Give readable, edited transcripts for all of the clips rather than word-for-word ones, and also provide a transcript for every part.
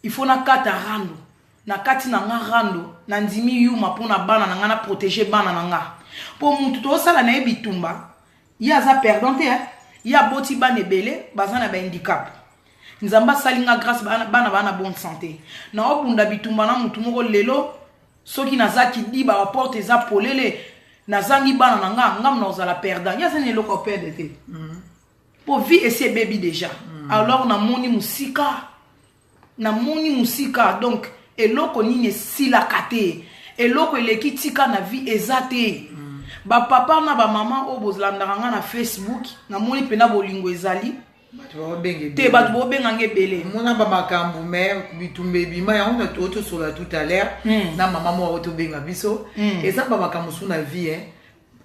Il faut nakata rando. Nakati na nga rando, nandimi yuma mpo na bana na nga, na protéger bana na nga. Mpo mutu tozosala na ye bitumba, ye aza perdant te, ye aboti bana ebele baza na bahandicap. Nzambe asali nga grâce, bana baa na bonne santé. Naobunda bitumba na mutu moko lelo, soki naza kidiba, baporte eza polele, nazangi bana na nga, ngamu na kozala perdant. Ye aza na eloko ya perdre te, po vie esi ebebi déjà. Alors namoni mosika, namoni mosika. Donc eloko nini esilaka te, eloko eleki tika na vie eza te. Bapapa na bamama oyo bolandaka nga na Facebook, namoni mpena bolingo ezali. Bato baobenga. Te, bato bobenganga ebele. Mona bamakambo me bitumba ebima yango na tosola tout à l'heure na mama moko tobenga biso. Eza bamakambo mosusu na vie, eh.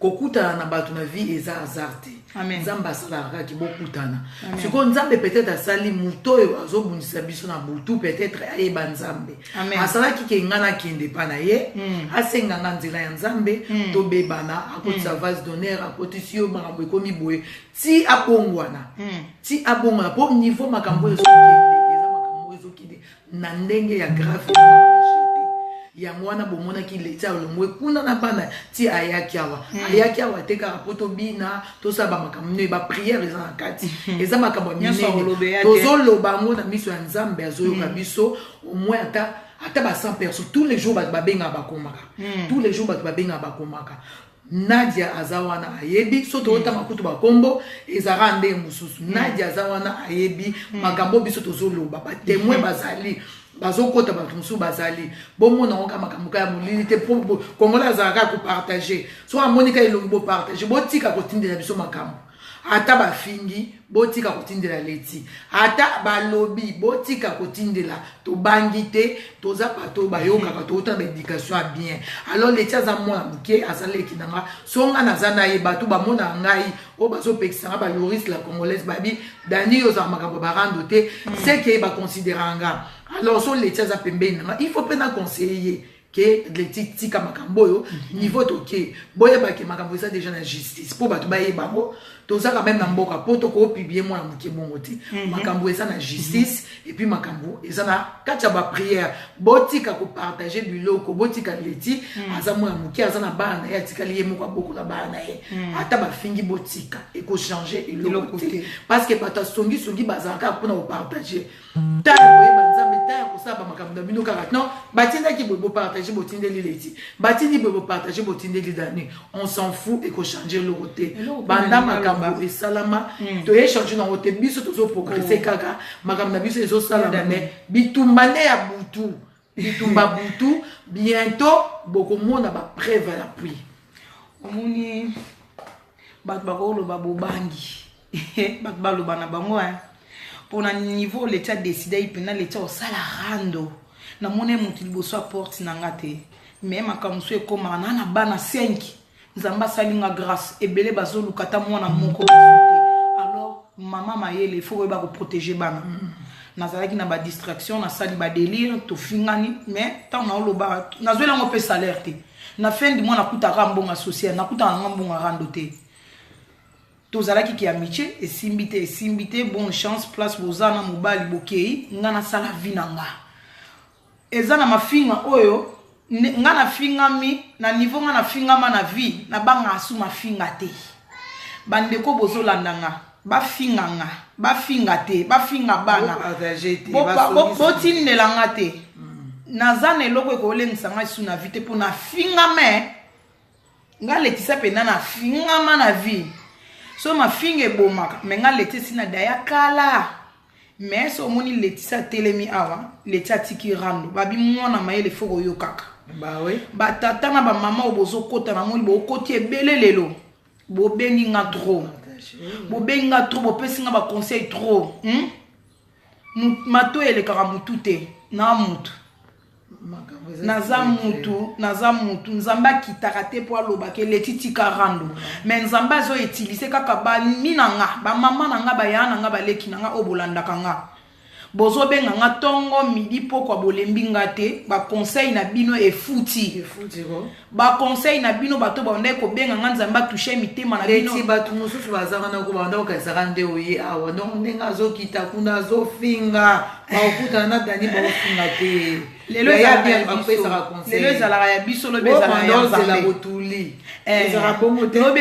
Kokutana na bato na vie eza hasard te. Amen. Nzambe asalaka kaka bokutana. Sikoyo Nzambe peut-être asali moto oyo azobundisa biso na butu, peut-être ayeba Nzambe. Amen. Asalaki ke ngai nakende epa na ye, asenga nga nzela ya Nzambe, tobebana, akotisa vase d'honneur, akotisi yo makambo ekomi boye, ti abongwana, ti abongwana, mpo niveau makambo oyo ezokende eza makambo oyo ezokende na ndenge ya grave te. Yango wana bomonaki Leti alongwe kuna na bana ti ayaki awa. Ayaki awa te kaka mpo tobina, tosala bamakambo nini, baprière eza na kati, eza makambo ya Nyonso minene. akoloba te. Tozoloba yango na miso ya Nzambe, azoyoka biso. Au moins ata ba 100 personnes, tous les jours bato babengaka, bakomaka, tous les jours bato babengaka, bakomaka. Nadia aza wana, ayebi. So tootanga kutu bakombo ezalaka ndenge mosusu. Nadia aza wana, ayebi makambo biso tozoloba. Batémoin bazali, bazokota, bato mosusu bazali. Bomona ngo ka makambo ka ya molili te, po Congolais azalaka kaka kopartage. So amoni ka elongi, bopartage. Botika kotindela biso makambo. Ata bafingi, botika kotindela Leti. Ata balobi, botika kotindela. Tobangi te, toza bato bayokaka, touta na baéducation ya bien. Alors Leti aza mwana moke, aza leki na nga. So nga naza na ye, bato bamona ngai oyo bazopekisa nga, baloris la Congolaise babi dani oyo ozala makambo barando te, c'est que baconsidéra nga. Alors so Leti aza pembeni na nga, il faut mpe na conseiller ye ke Leti, tika makambo oyo. Niveau toke, boyebake makambo eza déjà na justice, mpo bato bayeba yango. Toza quand même na mboka, mpo tokopublier mwana moke bongo te. Makambo eza na justice, et puis makambo eza na kati ya baprière. Botika kopartage biloko, botika. Leti aza mwana moke, aza na bana na ye, atikali ye moko abokola bana na ye. Ata bafingi, botika, ekochange eloko te, parce que bato asongisongi bazalaka mpona kopartage. Ta ya koyeba Nzambe, ta ya kosala bamakambo na bino kaka non, batindaki boye, bopartage, botindeli Leti, batindi boye, bopartage, botindeli Dani, on s'en fout, ekochange eloko te. Banda makambo esalama, toyechange nango te. Biso tozoprogresse kaka, makambo na biso ezosalama, mais bitumba nde ya butu, bitumba butu, bientôt bokomona bapreuve à l'appui. Omoni, bato bakoloba bobangi, bato baloba na bango mpona niveau Leti adécider mpena Leti osala rando. Namoni moto liboso ya porte na nga te, mais makambo mosusu ekomaka na bana 5. Nzambe asali nga grâce, ebele bazoluka ata mwana moko bazwi te. Alors mama mayele, il faut koyeba koprotéger bana. Nazalaki na badistraction, nasali badélire, tofingani, mais ntango naoloba, nazweli yango mpe salaire te. Na fin du mois nakutaka mbongo social, nakutaka nanga mbongo rando te. Tozalaki ki amitié, esimbi te, esimbi te. Bonne chance place boza na mobali, bokei. Nga nasala vie na nga. Eza na mafinga oyo nga nafingami na niveau nga nafingama na vie, nabanga asu mafinga te. Bandeko bozolanda nga, bafinga nga, bafinga te, bafinga bana, botindela nga te. Naza na eloko ekolengisa ngai su na vie te, mpo nafingama. Nga Letisa mpenza nafingama na vie. So mafinga ebomaka, me nga Leti esi na daya kala. Mais so omoni Letisa atelemi awa, Leti atiki rando. Babi mwana mayele fo koyokaka. Batata na bamama oyo bozokota, namoni bokoti ebele lelo, bobengi nga trop, bobengi nga trop, bopesi nga baconseil trop, Mato elekaka mutu te na mutu. Naza mutu, naza mutu. Nzambe akitaka te mpo alobaka Eleti tika rando, mais Nzambe azoutiliser kaka bami na nga, bamama na nga, baya na nga, baleki na nga oyo bolandaka nga. Bozobenga nga ntongo, midi, pokwa, bolembi nga te. Baconseil na bino efuti. Efuti ko. Baconseil na bino, bato bandaki kobenga nga, Nzambe atouche mitema na bino. Leti, bato mosusu baza wana ko banda kokanisaka nde oye awa, donc ndenge azokita kuna, azofinga, bakokutana na Dani, bakofinga te. Lelo Yaya ezalaka bien ya biso. bapesaka conseil. Lelo ezalaka ya biso, lobi ezalaka ya ozela Nzambe. botuli, ezalaka bongo te. Lobi.